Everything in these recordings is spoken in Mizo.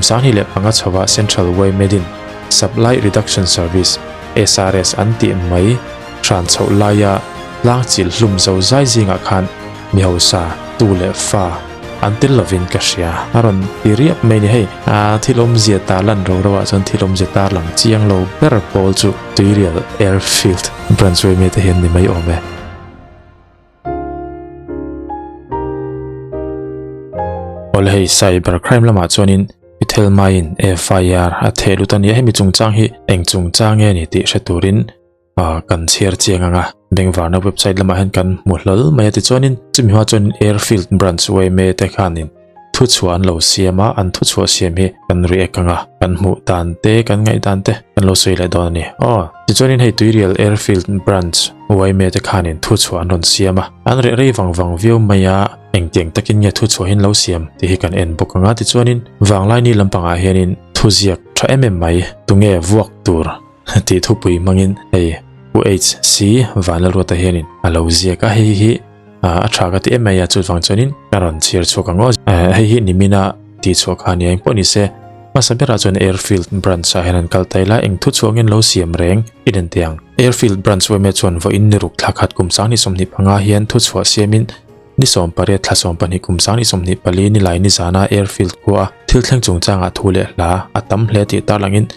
Kum 2005 chhoah Central yma din Supply Reduction Service, SRS, an tih mai hran chhoh laia tlang chilh hlum zo zai zingah khan mi hausa tu leh fa an tel lovin ka hria. A rawn ti riap mai ni hei. A thil awmzia ta lan ro ro ah chuan thil awmzia tar lang chiang lo ber pawl chu Tuirial Airfield Branch yma te hian ni mai awm e. Awle hei cyber crime lamah chuanin i thelmaiin FIR a theh lut a nia hemi chungchang hi eng chungchang nge ni tih hre turin kan chhiar chiang ang a bengvarna website lamah hian kan hmu hlawl mai a tichuanin chumi hma chuanin airfield branch yma te khanin thuchhuah an lo siam a, an thuchhuah siam hi kan react ang a, kan hmuh dan te, kan ngaih dan te kan lo sawi leh dawn a ni. Aw, tichuanin hei Tuirial Airfield Branch yma te khanin thuchhuah an rawn siam a, an reh rei vang vang viau mai a, engtiang takin nge thuchhuah hi an lo siam tih hi kan en bawk ang a, tichuanin Vanglaini lampangah hianin thuziak tha em em mai tunge vuak tur tih thupui hmangin hei UHC Vanlalruata hianin a lo ziak a, hei hi a tha ka ti em mai a, chuvang chuanin ka rawn chhiar chhuak ang aw. Hei hi nimina tih chhuah kha nia engpawh ni se, hmasa berah chuan Airfield branch ah hian an kal ta ila, eng thu chhuangin lo siam reng i den teh ang. Airfield branch yma chuan vawiin ni ruk thla khat kum 2025 hian thu chhuah siamin ni 18 thla 12 kum 2024 ni lai nizana Airfield khua thil thleng chungchangah thu leh hla a tam hle tih tarlangin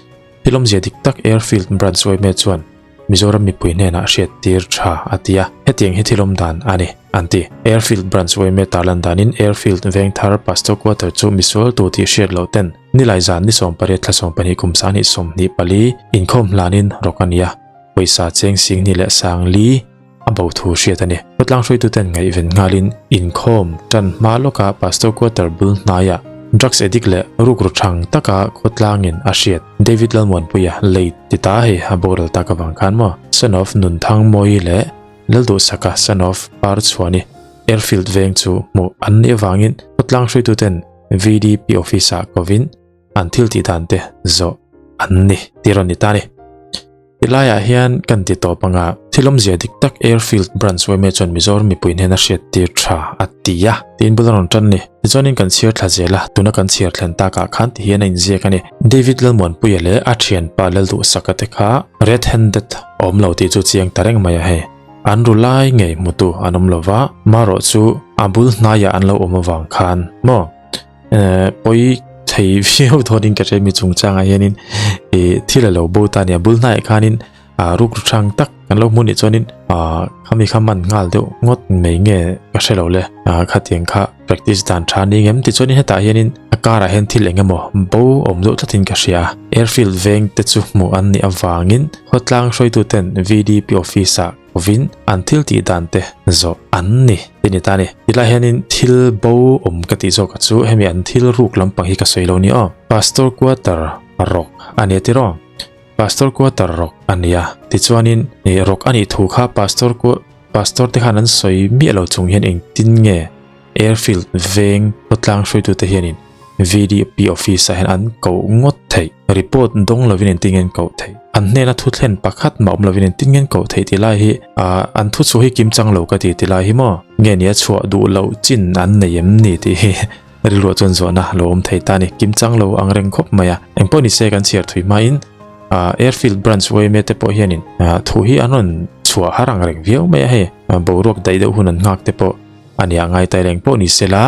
Thil awmzia dik tak Airfield branch yma chuan Mizoram mipui hnenah hriat tir tha a ti a, hetiang hi thil awm dan a ni, an ti. Airfield branch yma tarlan danin Airfield Vengthar Pastor Quarter chu misual tu tih hriat loh ten nilai zan ni 18 thla 12 kum 2024 inkhawm hlanin rawk a ni a, pawisa cheng sing ni leh sang li a bo thu hriat a ni. Khawtlang hruaituten ngaihven nghalin inkhawm tan hma lawka Pastor Quarter bul hnaiah drugs addict leh rukru thang taka khawtlangin a hriat David Lalmuanpuia late ti ta hei a boral tak avang khan maw son of Nunthangmawii leh Lalduhsaka son of Parchhuani Airfield veng chu hmuh an nih avangin khawtlang hruaituten VDP office-ah kovin an thil tih dan te zawh an ni tih rawn ni ta a ni. Tilaiah hian kan ti tawp anga thil awmzia dik tak Airfield Branch yma chuan Mizoram mipui hnena hriat tir tha a ti a, tiin bul a rawn tan ni. Tichuanin kan chhiar thla zel a, tuna kan chhiar thlen takah khan ti hian a inziak a ni. David Lalmuanpuia leh a thianpa Lalduhsaka te kha red handed awm lo tih chu chiang ta reng mai a hei. An ru lai ngei hmutu an awm lova, marawh chu a bul hnaiah an lo awm avang khan maw? Pawi thei viau dawnin ka hre mi chungchangah hianin ih thil a lo bo ta a nia bul hnaiah khanin ah ruk hrang tak kan lo hmu nih chuanin ah khami kha man nghal deuh ngawt mai nge ka hre lo le ah khatiang kha practice dan tha ni ngem tichuanin hetah hianin a karah hian thil eng emaw bo awm deuh tlatin ka hria airfield veng te chu hmuh an nih avangin khawtlang hruaituten V_D_P office ah Vin an thil tih dan te zawh an ni ti ni ta ni. Tilai hianin thil bo awm ka tih zawk a chu hemi an thil ruk lampang hi ka sawi lo ni aw. Pastor quarter rawk a nia tiraw? Pastor quarter rawk a nia. Tichuanin rawk a nih thu kha pastor pastor te khan an sawi miah lo chung hian engtin nge airfield veng khawtlang hruaitute hianin VDP office ah hian an koh ngawt theih. Report dawng lovin engtin nge an koh theih? An hnena thu thlen pakhat mah awm lovin engtin nge an koh theih tih lai hi ah an thu chhuah hi kim chang lo ka ti ti lai hi maw? Nge nia chhuah duh loh chin an nei em ni tih hi rilruah chuan zawhna lo awm thei ta a ni. Kim chang lo ang reng khawp mai a. Engpawh ni se kan chhiar thui hmain ah Airfield Branch yma te pawh hianin ah thu hi an rawn chhuah har ang reng viau mai a hei. Boruak daih deuh hun an nghak te pawh a nia ngai tai reng pawh ni se la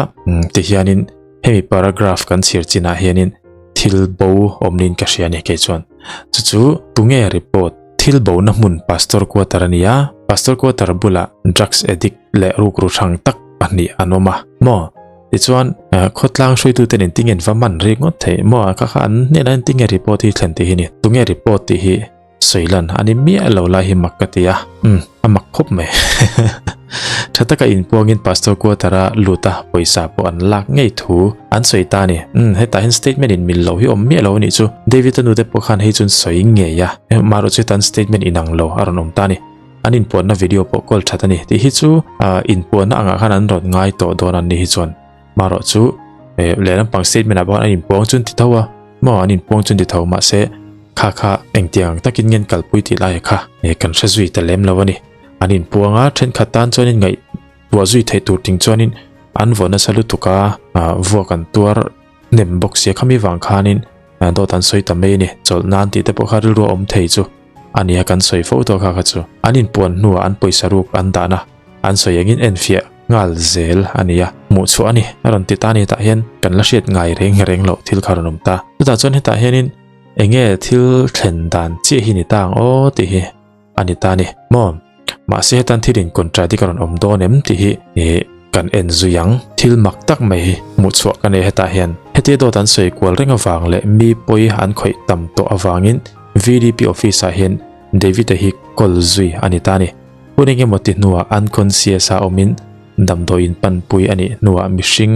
ti hianin hemi paragraph kan chhiar chinah hianin thil bo awm niin ka hria a ni kei chuan chu chu tunge report thil bo na hmun pastor quarter a ni a pastor quarter bulah drugs addict leh rukru hrang tak pahnih an awm a maw tichuan khawtlang hruaitute nen tinge an va man rik ngawt theih maw kha kha an hnenah hian tinge report hi thlen tih hi ni tunge report tih hi Sawilan a ni miah lo lai hi mak ka ti a, umm a mak khawp mai. Tha taka inpuangin Pastor quarter a lut a, pawisa pawh an lak ngei thu an sawi ta a ni. Umm hetah hian statement in mil lo hi awm miah lo a nih chu. David-a nute pawh khan hei chuan sawi ngei a, marawh chu hetan statement inang lo a rawn awm ta a ni. An inpuanna video pawh call that a ni tih hi chu inpuanna angah khan an rawn ngai tawh dawn an ni hi chuan. Marawh chu lehlam pang statement ah bawk an inpuang chu an ti tho a, maw an inpuang chu an ti tho mahse kha kha engtiang takin nge an kalpui tih lai kha kan hre zui ta lem lo a ni. An inpuang a, thenkhat tan chuanin ngaihtuah zui theih tur ting chuanin an vaw nasa lutuk a, vuak an tuar. hnem bawk sia khami vang khanin dawt an sawi ta mai a ni. Chawlh nan tih te pawh kha rilru a awm thei chu a nia kan sawi fo tawh kha kha chu. An inpuan hnuah an pawisa ruk an dahna an sawi engin enfiah nghal zel a nia. Hmuh chhuah a ni a rawn ti ta a ni hetah hian kan la hriat ngai reng reng loh thil kha rawn awm ta. Chutah chuan hetah hianin enge thil thlen dan chiah hi ni ta ang aw tih hi a ni ta a ni. Maw? Mahse hetan thil in contradict a rawn awm dawn em tih hi ih kan en zui ang. Thil mak tak mai hi hmuh chhuah ka nei hetah hian. Hetia dawt an sawi kual reng avang leh mi pawi an khawih tam tawh avangin VDP office ah hian David-a hi call zui a ni ta a ni. Hun engemaw ti hnuah unconscious a awmin damdawiin panpui a nih hnuah mihring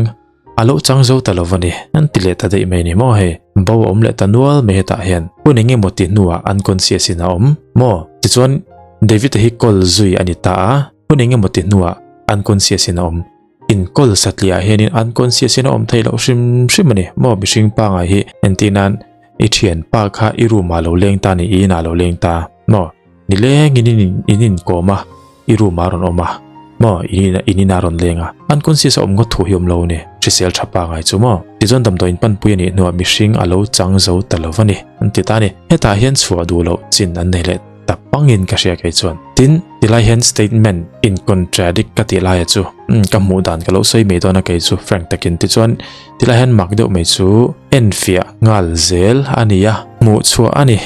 A lo chang zo ta lo va ni, an ti leh ta daih mai ni maw hei, bo a awm leh ta nual mai hetah hian, hun eng emaw ti hnuah unconscious in a awm maw? Tichuan David-a hi call zui a ni ta a, hun eng emaw ti hnuah unconscious in a awm, in call satliah hianin unconscious in a awm theih loh hrim hrim a ni maw mihring pangai hi, entir nan i thianpa kha i room ah lo leng ta ni, i inah lo leng ta maw? Nilengin in in inkawm a, i room ah a rawn awm a, maw in in inah a rawn leng a, unconscious a awm ngawt thu hi awm lo a ni, hrisel tha pangai chu maw? Tichuan damdawiin panpui a nih hnuah mihring a lo chang zo ta lo va ni, an ti ta a ni. Hetah hian chhuah duh loh chin an nei leh ta pangin ka hria kei chuan. Tin, tilai hian statement in contradict ka tih laia chu, umm ka hmuh dan ka lo sawi mai dawn a kei chu frank takin. Tichuan, tilai hian mak deuh mai chu enfiah nghal zel a ni a, hmuh chhuah a ni.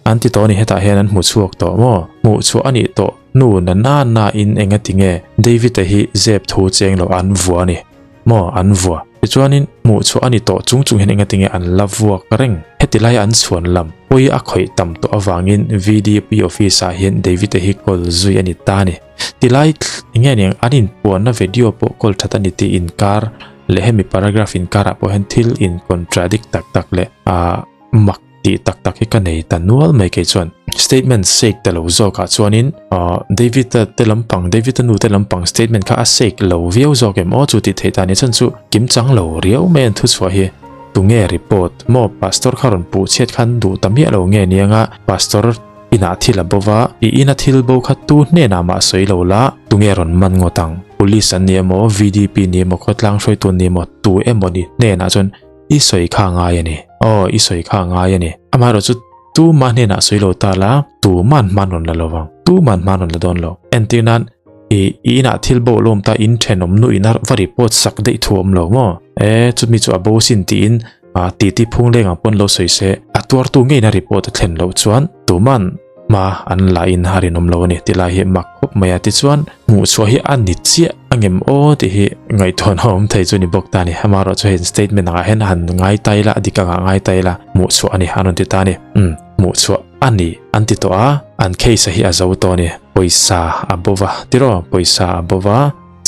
An ti tawh a ni, hetah hian an hmu chhuak tawh maw? Hmuh chhuah a nih tawh hnu na na na in enga ti nge David-a hi zep thu cheng lo an vua a ni maw? An vua. Tichuanin hmuh chhuah a ni tawh chung chung hian enga ti nge an la vuak reng? Heti laia an chhuan lam pawi a khawih tam tawh avangin VDP office ah hian David-a hi kawl zui a ni ta a ni. Tilai enge aniang an inpuanna video pawh kawl that a ni tih inkar leh hemi paragraph inkarah pawh hian thil in contradict tak tak leh ah mak tih tak tak hi ka nei ta nual mai kei chuan statement sake ta lo zawkah chuanin ah David-a te lampang David-a nu te lampang statement kha a sake lo viau zawk em aw chu tih theih ta ni chuan chu kim chang lo riau mai an thuchhuah hi tunge report maw pastor kha rawn puh chhiat khan duh ta miah lo nge nianga pastor inah thil a bo va i ina thil bo kha tu hnenah mah sawi lo la tunge rawn man ngawt ang police an ni emaw VDP ni emaw khawtlang hruaitu an ni emaw tu emaw ni hnenah chuan I sawi kha ngai a ni. Aw, i sawi kha ngai a ni. Amaherawh chu tuma hnenah sawi lo ta la, tuman hman rawn la lo vang. Tuman hman rawn la dawn lo. Entir nan, i i inah thil bo lawm ta in thenawm nu ina va report sak daih thu awm lo maw? E, chumi chu a bo sin tiin a titi phung leng ang pawn lo sawi se, a tuartu ngeiin a report a thlen loh chuan tuman Hma an la in a rinawm lo a ni ti lai hi mak khawp mai a tichuan hmuh chhuah hi a ni chiah a ngem aw tih hi ngaihtuahna a awm thei chu ni bawk ta a ni amaherawh chu hei statement angah hian han ngai ta ila a dik angah ngai ta ila hmuh chhuah a ni an rawn ti ta a ni umm hmuh chhuah a ni an ti tawh a an case a hi a zo tawh a ni pawisa a bo va tiraw pawisa a bo va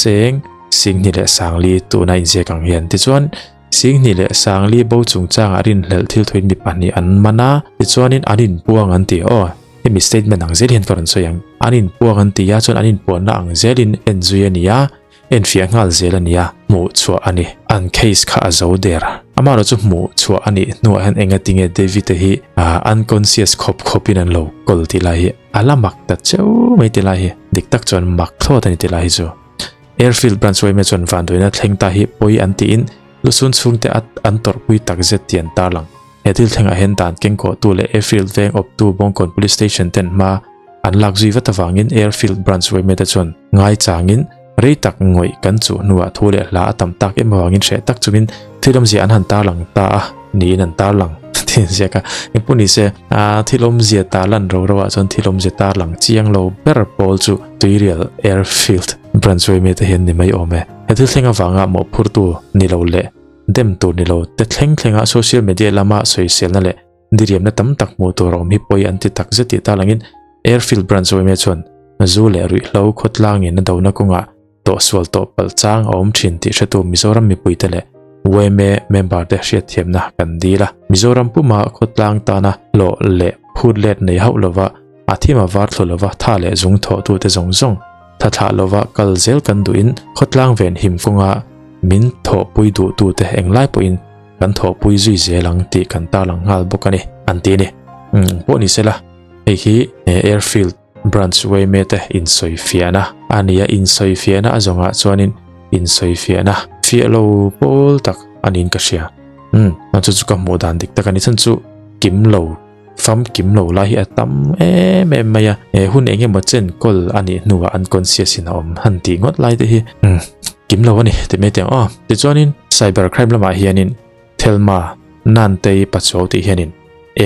cheng singhni leh sangli tuna inziak ang hian tichuan Singhni leh Sangli bo chungchangah rinhlelh thil thuin mi pahnih an man a, tichuanin an inpuang an ti. Aw, hemi statement ang zel hian ka rawn sawi ang. An inpuang an ti a, chuan an inpuanna ang zelin en zui a ni a, enfiah nghal zel a ni a, hmuh chhuah a ni. An case kha a zo der. Amaherawh chu hmuh chhuah a nih hnuah hian engatinge David-a hi unconscious khawp khawpin an lo kawl tih lai hi a la mak ta cheu mai tih lai hi dik tak chuan mak thlawt a ni tih lai hi chu. Airfield branch yma chuan vanduaina thleng ta hi pawi an tiin lusun chhungte at an tawrhpui tak zet tih an tarlang. He thil thlengah hian dan kengkawhtu leh Airfield veng awptu Bawngkawn Police Station ten hma an lak zui vat avangin Airfield branch yma te chuan ngaichangin rei tak ngawih kan chuh hnuah thu leh hla a tam tak em avangin hreh tak chungin thil awmzia an han tarlang ta a niin an tarlang tih an ziak a. Engpawh nise thil awmzia tarlan ro ro ah chuan thil awmzia tarlang chiang lo ber pawl chu Tuirial Airfield branch yma te hian ni mai awm e. He thil thleng avanga mawhphurtu ni lo leh dem tur ni lo te thleng thlenga social media lama sawiselna leh diriamna tam tak hmuh tur a awm hi pawi an ti tak zet tih talangin Airfield branch yma chuan zu leh ruihhlo khawtlangin a dona kawngah tawhsual tawh palh chang a awm thin tih hretu Mizoram mipuite leh yma member te hriatthiamna kan dil a. Mizoram puma khawtlang tana hlawh leh phut let nei hauh lova A thim a var thlu lova tha leh zung thawhtute zawng zawng tha thlah lova kal zel kan duhin khawtlang ven him kawnga min thawhpui duhtute englai pawhin kan thawhpui zui zel ang tih kan tarlang nghal bawk a ni, an ti a ni. Umm pawh ni sela, hei hi Airfield Branch yma te insawifiahna a ni a, insawifiahna a zawngah chuanin insawifiahna fiah lo pawl tak a niin ka hria. Umm chu chu ka hmuh dan dik tak a ni chhan chu kim lo fam kim lo lai hi a tam em em mai a he hun eng emaw chen kawl a nih hnuah unconscious in a awm han tih ngawt lai te hi umm kim lo a ni ti mai teh ang aw. Tichuanin cyber crime lamah hianin Thelma Nantei Pachuau tih hianin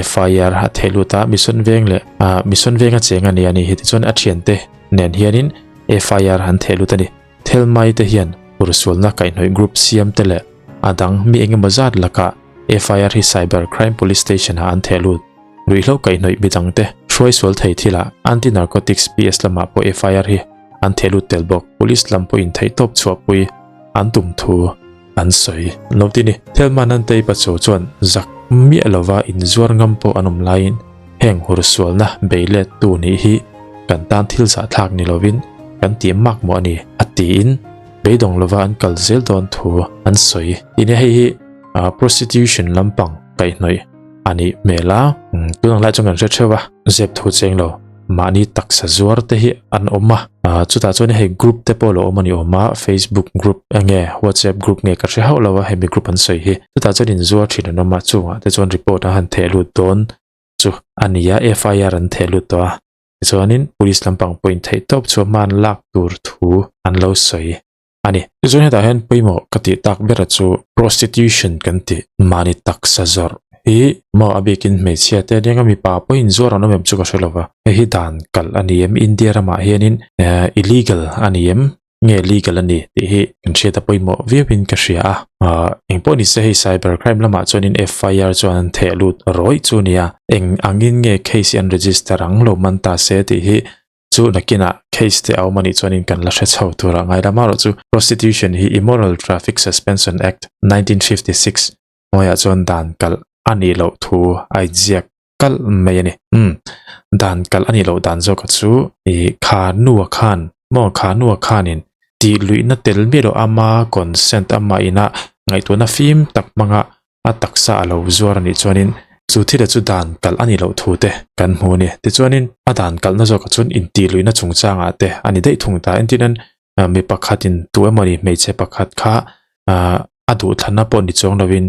FIR a theh lut a Mission Veng leh ah Mission Venga cheng a ni a ni hi tichuan a thiante nen hianin FIR an theh lut a ni. Thelmai te hian ursualna kaihhnawih group siam te leh a dang mi engemaw zat lakah FIR hi Cyber Crime Police Station ah an theh lut. Ruihhlo kaihhnawih mi dang te hruai sual thei thilah Anti Narcotics PS lamah pawh FIR hi an theh lut tel bawk. Police lam pawhin theihtawp chhuahpui an tum thu an sawi lo ti ni. Thelma Nantei Pachuau chuan zak miah lova inzuar ngam pawh an awm laiin heng hursualna beilet tu nih hi kan tan thil zahthlak ni lovin kan tih mak mawh a ni a tiin beidawng lova an kal zel dawn thu an sawi. Tin hei hi prostitution lampang kaihhnawih a nih hmel a, tunang lai chuan kan hre theuh a, zep thu cheng lo. Mahni taksa zuar te hi an awm a, chutah chuan hei group te pawh lo awm a ni awm a, Facebook group nge WhatsApp group nge ka hre hauh lo a hemi group an sawi hi, chutah chuan inzuar thin an awm a, chungah te chuan report a han theh lut dawn chu a ni a, FIR an theh lut tawh a, tichuanin police lampang pawhin theih tawp chu hman lak tur thu an lo sawi a ni. Tichuan hetah hian pawimawh ka tih tak bera chu prostitution kan tih mahni taksa zawrh hi maw a bikin hmeichhia te aniang a mipa pawhin zuar an awm em chu ka hre lova hei hi dan kalh a ni em India ramah hianin eh illegal a ni em nge legal a ni tih hi kan hriat a pawimawh viauin ka hria a ah engpawh ni se hei cyber crime lamah chuanin FIR chuan an theh lut rawih chu a ni a eng angin nge case hi an register ang lo man ta se tih hi Chu nakinah case te a awm anih chuanin kan la hre chho tur a ngai lam erawh chu Prostitution hi Immoral Traffic Suspension Act, 1956 hnuaiah chuan dan kalh a nih loh thu a inziak kalh mai a ni. Umm, dan kalh a nih loh dan zawka chu ih kha nua khan maw kha nua khanin tih luihna tel miah loh ama consent ama ina ngaihtuahna fim tak hmanga a taksa a lo zuar a nih chuanin chu thila chu dan kalh a nih loh thu te kan hmu a ni. Tichuanin a dan kalhna zawkah chuan intihluihna chungchangah te a ni daih thung ta. Entirnan mi pakhatin tu emawni hmeichhe pakhat kha ah a duhthlanna pawh ni chuang lovin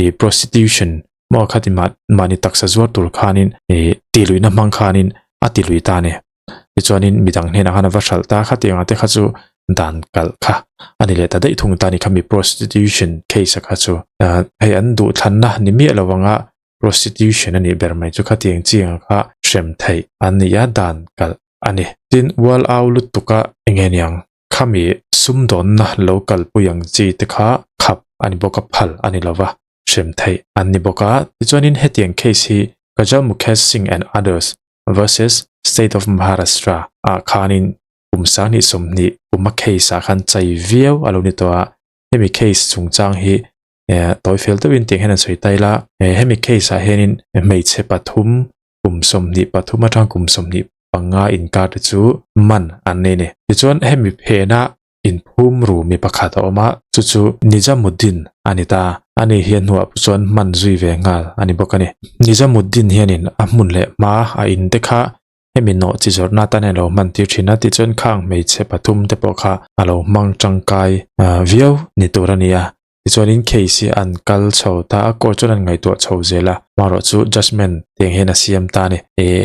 ih prostitution maw kha ti mahni taksa zuar tur khanin ih tihluihna hmang khanin a tilui ta a ni. Tichuanin midang hnenah khan a va hralh ta khatiang te kha chu dan kalh kha a ni leh ta daih thung ta a ni khami prostitution case a kha chu hei an duh thlanna ni miah lo anga prostitution a nih ber mai chu khatiang chiang kha hrem theih an ni a dan kalh a ni. Tin ual au lutuk a enge niang khami sumdawnna lo kalpui ang chi te kha khap a ni bawk a phal a ni lova hrem theih an ni bawk a tichuanin hetiang case hi Kajal Mukesh Singh and others versus State of Maharashtra ah khanin kum 2020 kuma case ah khan chai viau a lo ni tawh a, hemi case chungchang hi tawi fel deuhin tiang hian an sawi ta ila, hemi case ah hianin hmeichhe pathum kum 23 atang kum 25 inkar te chu man an nei a ni. Tichuan hemi phena inphum ru mi pakhat a awm a, chu chu Nizamuddin a ni ta. Ani hian hnuah pawh chuan hman zui ve nghal a ni bawk a ni. Nizamuddin hianin a hmun leh hma a in te kha hemi nawh chi zawrhna atan hian a lo hman tir thin a, tichuan khang hmeichhe pathum te pawh kha a lo hmang tangkai viau ni tur a ni a. Tichuanin case hi an kal chho ta a, court chuan an ngaihtuah chho zel a, amaherawhchu judgement tiang hian a siam ta a ni.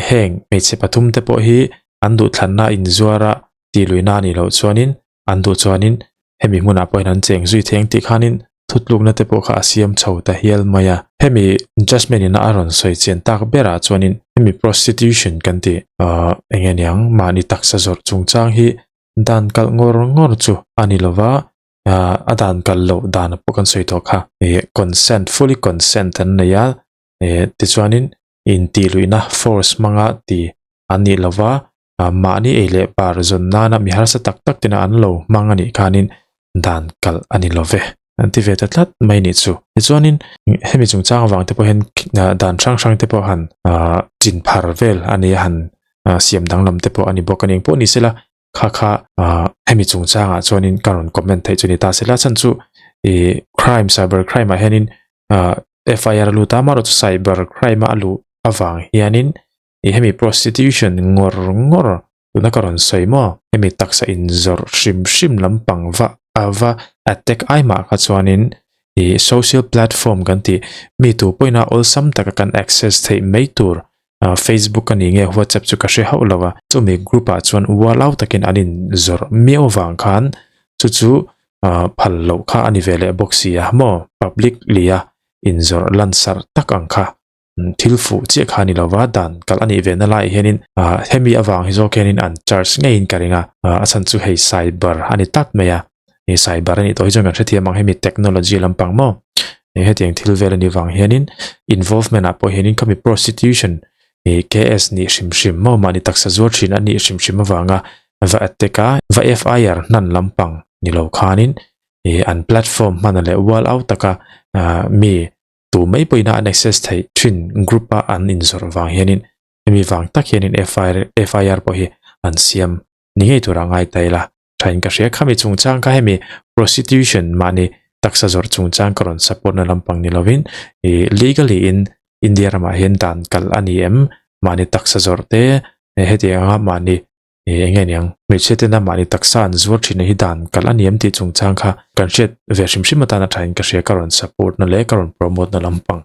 Heng hmeichhe pathum te pawh hi an duhthlanna inzuar a tih luihna a nih loh chuanin an duh chuanin hemi hmunah pawh hian an cheng zui thei ang tih khanin thutlukna te pawh kha a siam chho ta hial mai a. Hemi judgement ina a rawn sawi chian tak berah chuanin hemi prostitution kan tih ahh eng nge niang mahni taksa zawrh chungchang hi dan kalh ngawr ngawr chu a ni lova ahh a dan kalh loh dan pawh kan sawi tawh kha ih consent fully consent an nei a ih tichuanin intih luihna force hmanga ti an nih lova mahni ei leh bar zawn nana mi harsa tak tak tena an lo hmang a nih khanin dan kalh a ni lo ve an ti ve ta tlat mai nih chu. Tichuanin hemi chungchang avang te pawh hian dan hrang hrang te pawh han chin phar vel a ni a han siam danglam te pawh a ni bawk a ni. Engpawh ni sela kha kha hemi chungchangah chuanin ka rawn comment theih chu ni ta sela chhan chu ih crime cyber crime ah hianin FIR a lut a amaherawhchu cyber crime a luh avang hianin Ih hemi prostitution ngawr ngawr tuna ka rawn sawi maw hemi taksa inzawrh hrim hrim lampang va a va attack ai mah kha chuanin. Ih social platform kan tih mi tu pawhin a awlsam taka kan access theih mai tur ah Facebook a ni nge WhatsApp chu ka hre hauh lo a, chumi group ah chuan ualau takin an in zawrh miau vang khan chu chu ah phal loh kha a ni ve leh bawk si a maw public lia inzawrh lansarh tak ang kha. thil fuh chiah kha a ni lova dan kalh a nih ve na laiah hianin ah hemi avang hi zawk hianin an charge ngeiin ka ring a ah a chhan chu hei cyber a ni tlat mai a hei cyber a nih tawh hi chuan kan hrethiam ang hemi technology lampang maw eng hetiang thil vel a nih vang hianin involvement ah pawh hianin khami prostitution ih K_S nih hrim hrim maw mahni taksa zuar thin a nih hrim hrim avanga va attack a va F_I_R hnan lampang ni lo khanin ih an platform hman leh wall out taka ah mi Tu mai pawhin a an access theih thin group a an inzawrh vang hianin hemi vang tak hianin FIR pawh hi an siam ni ngei tura ngai ta ila thain ka hria. Khami chungchang kha hemi prostitution mahni taksa zawrh chungchang ka rawn support na lampang ni lovin ih legally in India ramah hian dan kalh a ni em mahni taksa zawrh te hetiang anga mahni Ih eng nge niang, hmeichhia tena mahni taksa an zuar thin hi dan kalh a ni em tih chungchang kha kan hriat ve hrim hrim atan a thain ka hria ka rawn support na leh ka rawn promote na lampang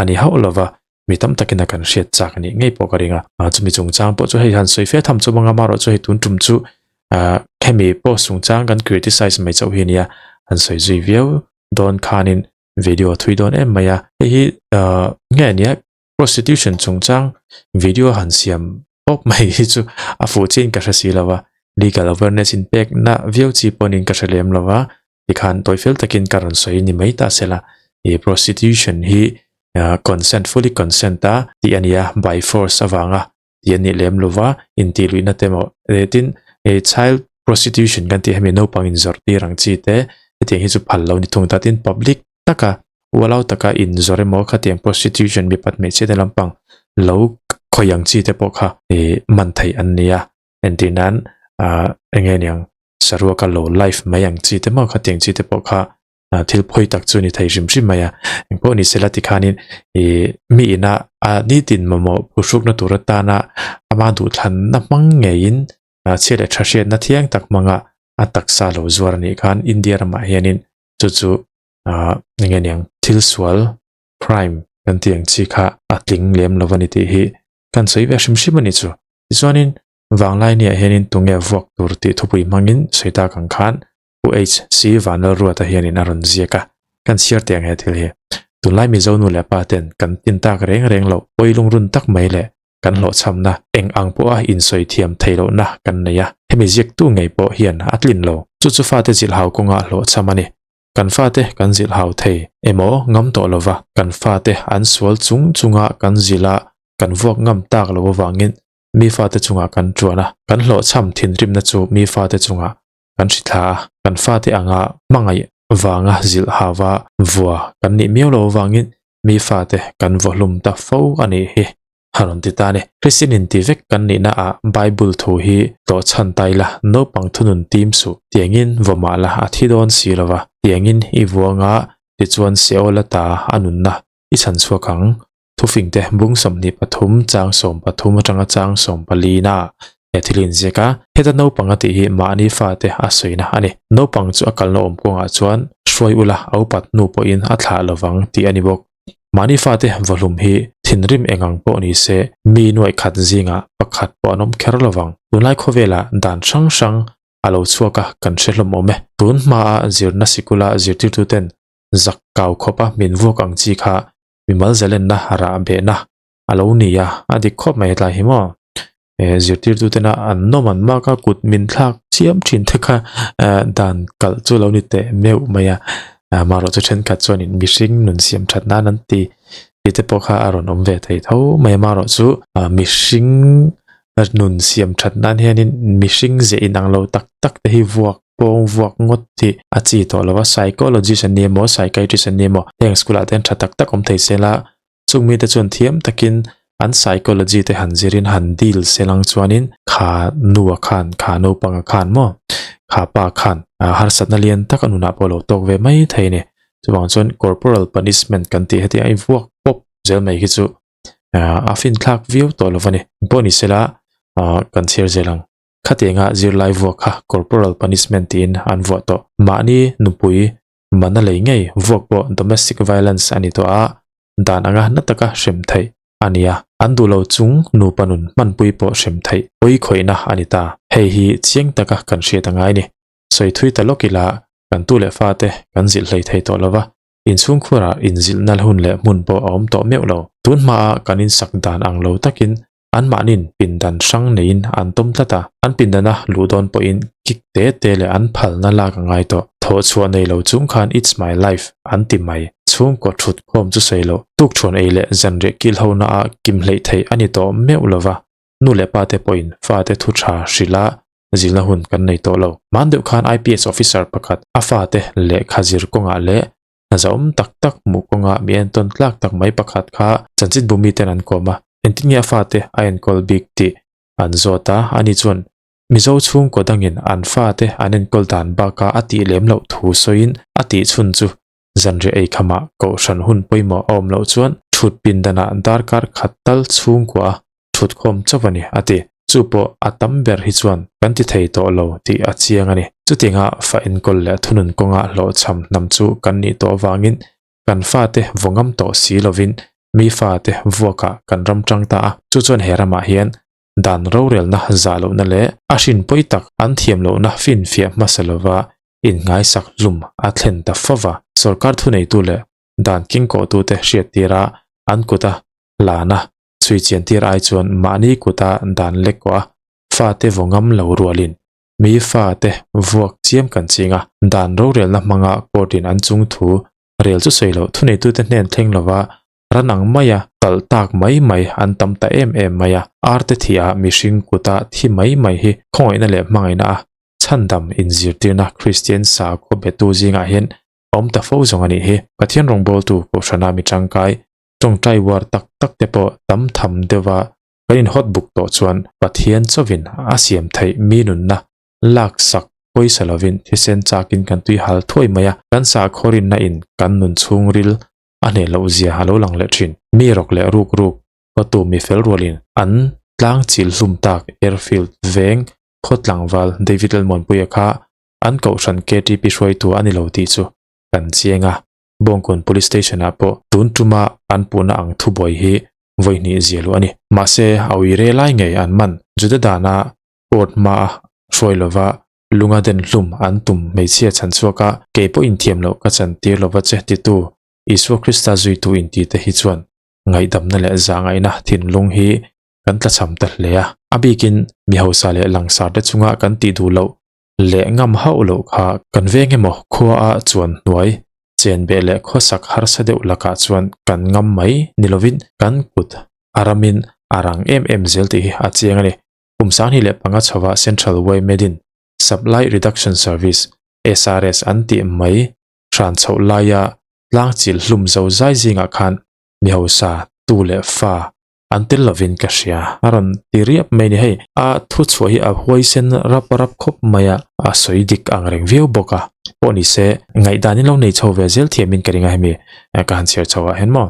a ni hauh lova mi tam takin a kan hriat chak a nih ngei pawh ka ring a, chumi chungchang pawh chu hei han sawi fe tham chu manga marawh chu hei tun tum chu ah hemi post chungchang kan criticize mai chauh hi a nia han sawi zui viau dawn khanin video a thui dawn em mai a, hei hi ah nge nia Prostitution chungchang video han siam pawp mai hi chu a fuh chiin ka hre si lo a, legal awareness in pek na viau chi pawhin ka hre lem lo a, tikhan tawi fel takin ka rawn sawi ni mai ta sela, ih prostitution hi consent fully consent a tih a nia by force avanga tih a nih lem lo va, intihluihna te maw tin ih child prostitution kan tih hemi naupang inzawrh tir ang chi te hetiang hi chu phal lo ni thung ta tin public taka ualau taka inzawrh emaw khatiang prostitution mipat hmeichhia te lampang lo khawi ang chi te pawh kha ih man theih an ni a entir nan ah eng nge niang saruaka lo live mai ang chi te maw khatiang chi te pawh kha ah thil phawi tak chu ni thei hrim hrim mai a engpawh ni sela tikhanin ih mi ina ah nitin mamawh phuhrukna tur atana ama duhthlanna hmang ngeiin ah chhia leh tha hriatna thiang tak hmanga a taksa lo zuar anih khan India ramah hianin chu chu ah eng nge niang thil sual crime kan tih ang chi kha a tling lem lo a ni tih hi kan sawi ve hrim hrim a ni chu. Tichuanin vanglai niah hianin tunge vuak tur tih thupui hmangin sawi tak ang khan Pu HC Vanlalruata hianin a rawn ziak a, kan chhiar teh ang he thil hi. Tunlai Mizo nu leh pa ten kan tin tak reng reng loh pawi lungrun tak mai leh kan hlawhchhamna eng ang pawha insawi thiam theih lohna kan nei a, hemi ziaktu ngei pawh hian a tlin lo. Chu chu fate zilhhau kawnga hlawhchham a ni. Kan fate kan zilhhau thei emaw ngam tawh lova, kan fate an sual chung chunga kan zilh a, kan vuak ngam tak lo avangin mi fate chungah kan tuan a, kan hlawhchham thinrimna chu mi fate chungah kan hri thla a, kan fate anga hmangaih vanga zilh hava vua kan nih miau lo avangin mi fate kan vaw hlum ta fo a nih hi a rawn ti ta a ni. Kristian inti vek kan nihna ah Bible thu hi tlawh chhan ta ila naupang thunun tim suh tiangin vaw mah la a thi dawn si lova tiangin i vuanga tichuan Seol ata a nunna i chhan chhuak ang Thufingte bung 23 chang 13 atanga chang 14 na he thil inziak a, heta naupang a tih hi mahni fate a sawina a ni. Naupang chu a kalna awm kawngah chuan hruai ula a upat hnu pawhin a thlah lovang tih a ni bawk. Mahni fate vawhlum hi thinrim eng ang pawh ni se mi nuaih khat zingah pakhat pawh an awm kher lovang. Tunlai khawvelah dan hrang hrang a lo chhuak a kan hre hlawm awm e. Tun hmaa zirna sikula zirtirtuten zak kau khawpa min vuak ang chi kha mimal zalenna rah behna a lo ni a, a dik khawp mai hetlai hi maw. Eh zirtirtutena an nawm an mak a kut min thlak chiam thin te kha eh dan kalh chu lo ni teh meuh mai a, amaherawh chu thenkhat chuanin mihring nun siam that nan an ti tih te pawh kha a rawn awm ve thei tho mai a, amaherawh chu mihring nun siam that nan hianin mihring zeh inang lo tak tak te hi vuak pawng vuak ngawt tih a chi tawh lo a, psychologist an ni emaw psychiatrist an ni emaw heng school ah te hian tha tak tak awm thei se la chung mite chuan thiam takin an psychology te han zirin han deal se lang chuanin kha nu a khan kha naupang a khan maw kha pa khan harsatna lian tak a nunah pawh lo tawk ve mai thei a ni chuvang chuan corporal punishment kan tih hetiang a invuak pawp zel mai hi chu a finthlak viau tawh lo a ni pawh ni sela kan chhiar zel ang. Khatianga zirlai vuak kha corporal punishment tiin an vuah tawh. Mahni nupui. Mana lei ngei vuak pawh domestic violence a ni tawh a, dan anga na taka hrem theih a ni a, an duh lo chung nupa nun hmanpui pawh hrem theih pawi khawihna a ni ta. Hei hi chiang taka kan hriat a ngai ni. Sawi thui ta lawk ila kan tu leh fate kan zilh hlei thei tawh lova, inchhungkhurah inzilhna hun leh hmun pawh a awm tawh meuh lo. Tun hmaa kan insak dan ang lo takin Anmahni'n pindan hrang neiin an tawm tlat a, an pindana luh dawn pawhin kick te te leh an phalna lak a ngai tawh. Thawhchhuah nei lo chung khan It's my life an ti mai. Chhungkaw thut khawm chu sawi loh, tukṭhuan ei leh zanriah kil hona a kim hleih theih a ni tawh meuh lo va, nu leh pa te pawhin fate thu ṭha hrilh a zilna hun kan nei tawh lo. Hman deuh khan IPS officer pakhat a fate lehkha zir kawngah leh hna zahawm tak tak hmuh kawnga mi entawn tlak tak mai pakhat kha chanchinbu miten an kawm a, engtin nge a fate a enkawl bik tih an zawt a, ani chuan Mizo chhungkaw dangin an fate an enkawl dan baka a tih lem loh thu sawiin a tih chhun chu zanriah ei khamah kohhran hun pawimawh a awm loh chuan thut pindanah darkar khat tal chhungkua a thutkhawm chauh a ni, a ti. Chu pawh a tam ber hi chuan kan ti thei tawh lo tih a chiang a ni. Chutianga fa enkawl leh thunun kawnga hlawhchham hnam chu kan nih tawh avangin kan fate vaw ngam tawh si lovin mi fate vuakah kan ram tang ta a. Chu chuan he ramah hian dan rorelna zah lohna leh a hrin pawi tak an thiam lohna finfiah hmasa lova inngaisak hlum a thlen ta fova. Sorkar thuneitu leh dan kengkawhtute hriattira an kuta lana Chhui chian tir ai chuan mahni kuta dan lek kawh a, fate vaw ngam lo rualin mi fate vuak chiam kan ching a, dan rorelna hmanga court in an chung thu rel chu sawi loh thuneitute hnen thleng lova ran ang maia talh tak mai mai an tam ta em em mai a, arte thih ah mihring kuta thi mai mai hi khawngaihna leh hmangaihna a chhandam inzirtirna Kristian sakhaw betu zingah hian a awm ta fo zawng a nih hi. Pathian rawngbawltu Kohhrana mi tangkai Tawngtai uar tak tak te pawh tam tham deuha kan inhawt buk tawh chuan Pathian chauhin a siam theih mi nunna lak sak pawisa lovin thisen chakin kan tui hal thuai mai a, kan sakhaw rinna in kan nun chhungril a hneh loh zia a lo lang leh thin. Mi rawk leh ruk ruk hotu mi fel rualin an tlang chil hlum tak Airfield veng khaw tlangval David Lalmuanpuia kha an kohhran KTP hruaitu a ni lo tih chu kan chiang a. Bawngkawn Police Station ah pawh tun tuma an puhna ang thubuai hi vawi hnih zia luh a ni. Mahse, a ui re lai ngei an man. Juda dana court hmaa hruai lova lunga den hlum an tum hmeichhia chhan chhuak a, kei pawh inthiam loh ka chan tir lova che titu Isua Krista zuitu inti te hi chuan ngaihdamna leh zahngaihna thinlung hi kan tlachham ta hle a. A bikin mi hausa leh langsar te chunga kan tih duh loh leh ngam hauh loh kha kan veng emaw khua a chuan hnuai chen beh leh khawsak harsa deuh lakah chuan kan ngam mai ni lovin kan kut a ramin a rang em em zel tih hi a chiang a ni. Kum 2005 chhova Central Way Medin Supply Reduction Service, SRS, an tih mai hran chhoh laia tlang chil hlum zo zai zingah khan mi hausa tu leh fa an tel lovin ka hria. A rawn ti riap mai ni hei. A thu chhuah hi a huaisen rap rap khawp mai a, a sawi dik ang reng viau bawk a. Pawh ni se, ngaihdan in lo nei chho ve zel thiamin ka ring a hemi ka han chhiar chho ah hian maw.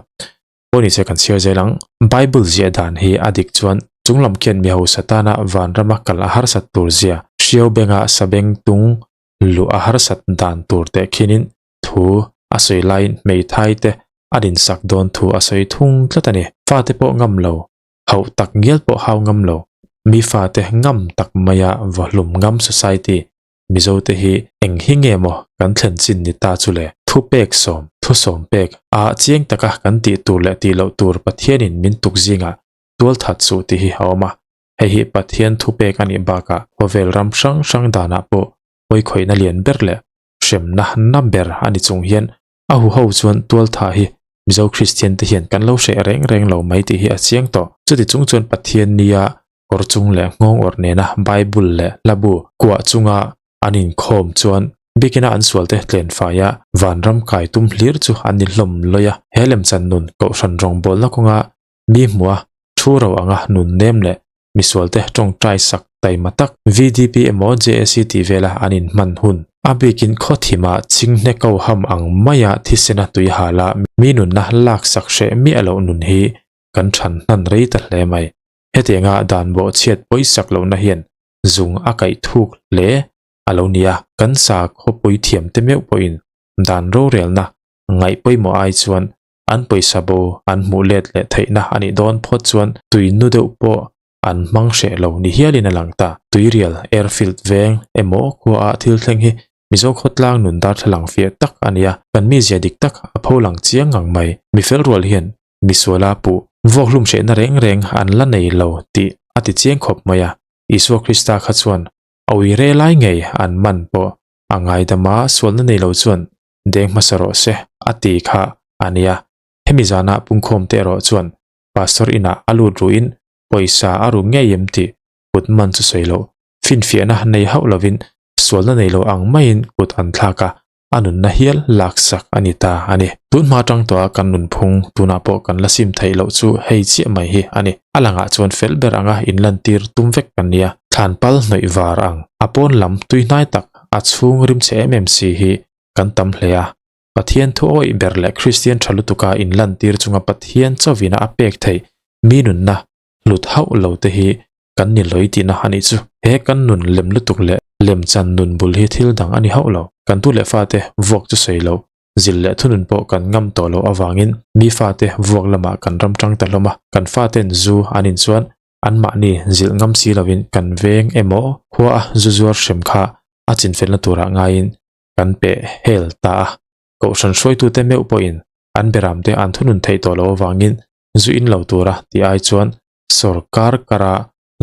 Pawh ni se kan chhiar zel ang. Bible ziah dan hi a dik chuan chunglam khian mi hausa tana vanrama kal a harsat tur zia, hriau benga sabeng tung luh a harsat dan tur teh khinin thu a sawi laiin hmeithai te a dinsak dawn thu a sawi thung tlat a ni. Fate pawh ngam lo, hauh tak ngial pawh hau ngam lo, mi fate ngam tak maia vawhlum ngam society Mizo te hi eng hi nge maw kan thlen chin ni ta chu le? Thu pek sawm, thu sawm pek a chiang taka kan tih tur leh tih loh tur Pathianin min tuk zingah tual that suh tih hi a awm a. Hei hi Pathian thu pek a nih bakah khawvel ram hrang hrang danah pawh pawikhawihna lian ber leh hremna na ber a ni chung hian a huho chuan tualtha hi Mizo Kristian te hian kan lo hreh reng reng lo mai tih hi a chiang tawh. Chuti chung chuan Pathian nia kawr chung leh nghawng awrh nena Bible leh hlabu kuah chunga an inkhawm chuan biakina an sualte tlen faia vanram kai tum hlir chu an ni hlawm lawih a. He lemchan nun Kohhran rawngbawlna kawnga Mi hmuh a, thu ro anga nun nem leh misualte tawngtai sak taima tak VDP emaw JAC tih vela an inhman hun. A bikin khawthima chinghne ko ham ang maia thisena tui hala mi nunna laksak hreh miah loh nun hi kan than hnan rei ta hle mai. Hetianga dan bawh chhiat pawisak lohna hian zung a kaih thuk hle a lo nia. Kan sa khawpui thiamte meuh pawhin. dan rorelna ngaih pawimawh ai chuan an pawisa bo an hmuh let leh theihna a nih dawn phawt chuan tui nu deuh pawh an hmang hreh lo ni hialin a lang ta. Tuirial airfield veng emaw khuaah thil thleng hi Mizo khawtlang nun darthlalang fiah tak a ni a, kan mizia dik tak a pho lang chiang ngang mai. Mi fel rual hian misuala puh vuakhlum hrehna reng reng an la nei lo tih a ti chiang khawp mai a, Isua Krista kha chuan a ui re lai ngei an man pawh a ngaidam a, sualna nei lo chuan deng hmasa rawh se a ti kha a nia. Hemi zana pungkhawm te erawh chuan Pastor inah a lut ruhin pawisa a ru ngei em tih kut man chu sawi loh finfiahna nei hauh lovin sualna nei lo ang maiin kut an thlak a, a nunna hial laksak a ni ta a ni. Tun hma tang tawha kan nunphung tunah pawh kan la sim theih loh chu hei chiah mai hi a ni. A langah chuan fel ber anga inlantir tum vek kan nia. Thlan pal hnawih var ang a pawn lam tuihnai tak a chhung rimchhe em em si hi kan tam hle a. Pathian thu awih ber leh Kristian tha lutuka inlantir chunga Pathian chawina a pek theih mi nunna hlut hauh lo te hi kan ni lawih tihna a nih chu. He kan nun lem lutuk leh lemchan nun bul hi thil dang a ni hauh lo. Kan tu leh fate vuak chu sawi lo, zil leh thunun pawh kan ngam tawh loh avangin mi fate vuak lamah kan ram tang ta hlawm a. Kan faten zu an in chuan anmahni zilh ngam si lovin kan veng emaw khua a zu zuar hrem kha a chinfelna turah ngaiin kan peh hel ta a. Kohhran hruaitute meuh pawhin an beramte an thunun theih tawh loh avangin zu in lo tura tih ai chuan Sorkar kara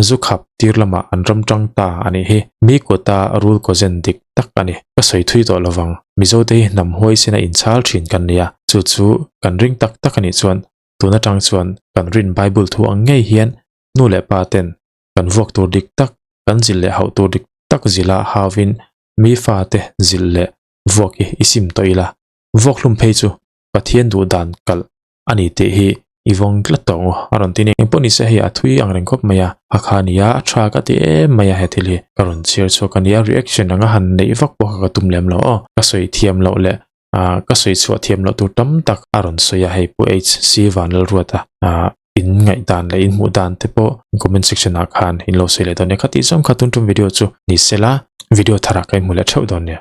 zu khap tir lamah an ram tang ta a nih hi. Mi kawta rul kawzen dik tak a ni. Ka sawi thui tawh lovang. Mizote hi hnam huaisen a inchhal thin kan nia. Chu chu kan ring tak tak a nih chuan tun atang chuan kan rin Bible thu ang ngei hian nu leh pa ten kan vuak tur dik tak, kan zilh leh hauh tur dik tak zilha hauvin mi fate zilh leh vuak hi i sim tawh ila. Vuak hlum phei chu Pathian duh dan kalh a ni tih hi i vawng tlat tawh ang u a rawn ti ni. Engpawh nise hei a thui ang reng khawp mai a, a kha nia a tha ka ti em mai a he thil hi ka rawn chhiar chhuak a nia reaction anga han neih vak pawh kha ka tum lem lo aw. Ka sawi thiam loh leh ah ka sawi chhuah thiam loh tur tam tak a rawn sawi a hei Pu HC Vanlalruata ah in ngaihdan leh in hmuh dan te pawh comment section ah khan in lo sawi leh dawn nia. Khatih zawng kha tun tum video chu ni sela video thar ah ka inhmu leh theuh dawn nia.